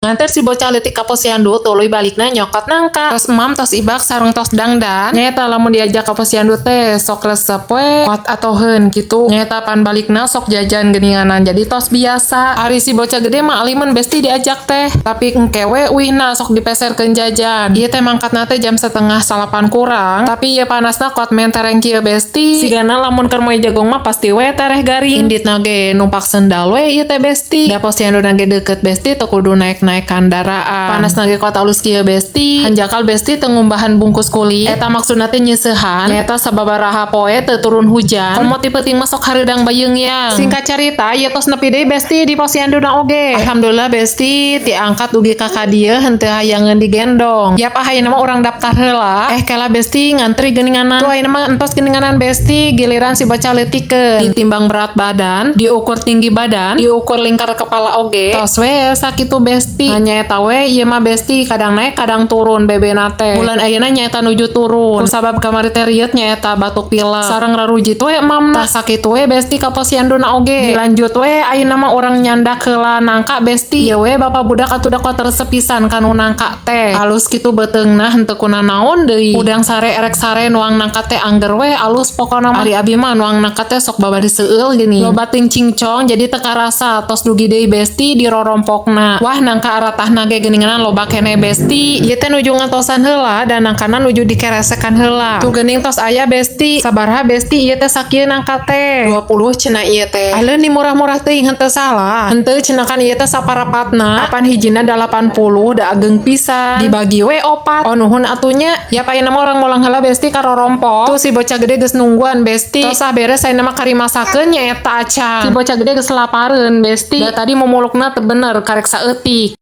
Nganter si bocah leutik ka posyandu, tuluy balikna nyokot nangka. Tos emam, tos ibak, sareng tos dangdan. Nyaeta lamun diajak ka posyandu teh sok resep we kuat atoheun kitu. Nyaeta pan balikna sok jajan geuninganan, jadi tos biasa. Ari si bocah gede mah alimen, Besti, diajak teh. Tapi engke we uihna sok dipeserkeun jajan. Ieu teh mangkatna teh jam 7.30 kurang, tapi ieu panasna kuat mentereng kieu, Besti. Sigana lamun keur moe jagong mah pasti we tereh garing. Inditna ge numpak sendal we ieu teh, Besti. Da posyandu ge deket, Besti, teu kudu naek-naek kendaraan. Panasna ge kuat alus kieu, Besti. Hanjakal, Besti, teu ngumbahan bungkus kulit. Eta maksudna teh nyeusehan. Nyaeta sababaraha poe teu turun hujan. Komo ti peuting mah sok hareudang bayeungyang. Singkat carita, ieu tos nepi deui, Besti, di posyanduna oge. Alhamdulillah, Besti, diangkat dugi ka kadieu henteu hayangeun digendong. Yap ah, ayeuna mah urang daftar heula. Eh, kela, Besti, ngantri geuninganan. Tuh, ayeuna mah entos geuninganan, Besti, giliran si bocah leutikeun. Ditimbang berat badan, diukur tinggi badan, diukur lingkar kepala oge. Tos we sakitu, Besti. Nah, nyaeta we ieu mah, Besti, kadang naik kadang turun BB na teh. Bulan ayeuna nyaeta nuju turun. Kusabab kamari teh rieut, nyaeta batuk pilek. Sareng rarujit we emamna. Tah, sakitu we, Besti, ka posyanduna oge. Dilanjut we ayeuna mah urang nyandak heula nangka, Besti. Ieu we bapak budak atuh da kuat resep pisan kanu nangka teh. Alus kitu beuteungna, henteu kunanaon deui. Udang sare erek sare nuang nangka teh angger we alus pokona mah. Ari abi mah nuang nangka teh sok babari seueul gini. Loba ting cingcong, jadi teu karasa tos dugi deui, Besti, di rorompokna. Wah, nangka aratahna ge geuninganan loba keneh, Besti. Ieu teh nuju ngatosan heula dan nangkana nuju dikeresekan heula. Tuh geuning tos aya, Besti. Sabaraha, Besti, ieu teh sakieu nangka teh? 20 cenah ieu teh. Aleun ni murah-murah teuing, henteu salah. Henteu cenah kan ieu teh saparapatna. Apan hijina 80, da ageng pisan. Dibagi we opat. Oh, nuhun atuh nya. Ya, ayeuna mah urang mulang heula, Besti, ka rorompok. Tuh si bocah gede geus nungguan, Besti. Tos ah beres, ayeuna mah kari masakeun nyaeta acan. Si bocah gede geus lapareun, Besti. Da tadi mumulukna teu bener, karek saeutik.